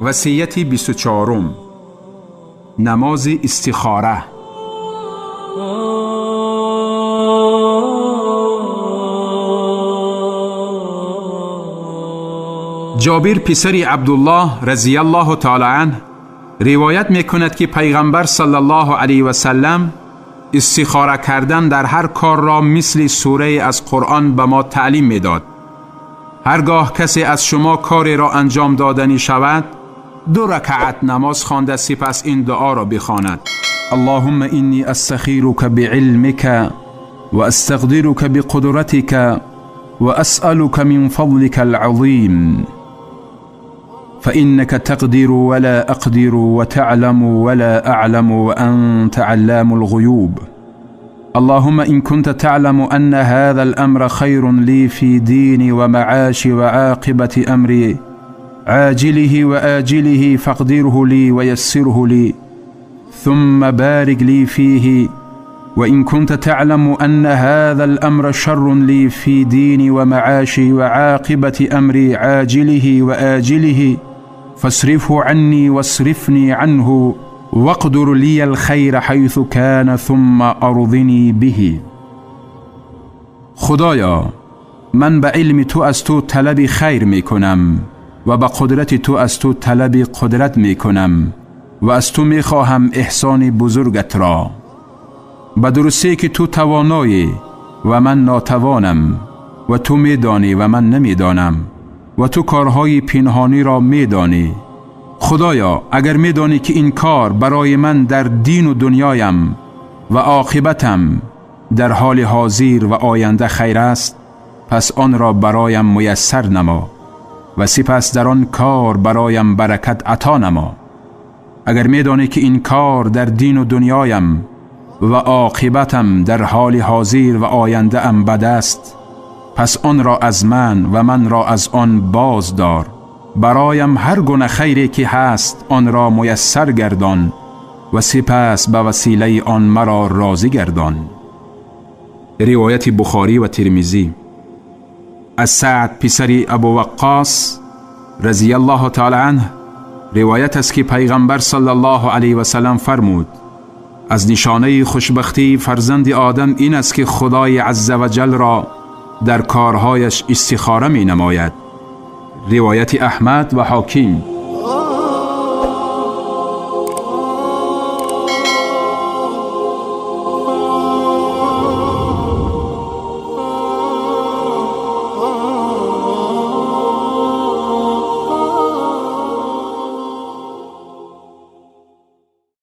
وصیت 24، نماز استخاره. جابر پسر عبدالله رضی الله تعالی عنه روایت میکند که پیغمبر صلی الله علیه و سلم استخاره کردن در هر کار را مثل سوره از قرآن به ما تعلیم میداد. هرگاه کسی از شما کاری را انجام دادنی شود، 2 رکعت نماز خوانده سپس این دعا را بخواند: اللهم انی استخیرک بعلمک و استقدرک بقدرتک و اسألک من فضلک العظیم فإنك تقدر ولا أقدر وتعلم ولا أعلم وأنت علام الغيوب. اللهم إن كنت تعلم أن هذا الأمر خير لي في ديني ومعاشي وعاقبة أمري عاجله وآجله فاقدره لي ويسره لي ثم بارك لي فيه، وإن كنت تعلم أن هذا الأمر شر لي في ديني ومعاشي وعاقبة أمري عاجله وآجله فاصرفه عني واصرفني عنه واقدر لي الخير حيث كان ثم أرضني به. خدایا، من به علم تو از تو طلب خیر می کنم و به قدرت تو از تو طلب قدرت می کنم و از تو می خواهم احسان بزرگت را. به درستی که تو توانایی و من ناتوانم و تو می دانی و من نمی دانم و تو کارهای پنهانی را می دانی. خدایا، اگر می دانی که این کار برای من در دین و دنیایم و عاقبتم در حال حاضر و آینده خیر است، پس آن را برایم میسر نما و سپس در آن کار برایم برکت عطا نما. اگر می دانی که این کار در دین و دنیایم و عاقبتم در حال حاضر و آینده ام بد است، پس آن را از من و من را از آن باز دار. برایم هر گونه خیری که هست آن را میسر گردان و سپس به وسیله آن مرا راضی گردان. روایت بخاری و ترمذی. از سعد پسر ابو وقاص رضی الله تعالی عنه روایت است که پیغمبر صلی الله علیه و سلم فرمود: از نشانه خوشبختی فرزند آدم این است که خدای عزوجل را در کارهایش استخاره می نماید. روایت احمد و حاکم.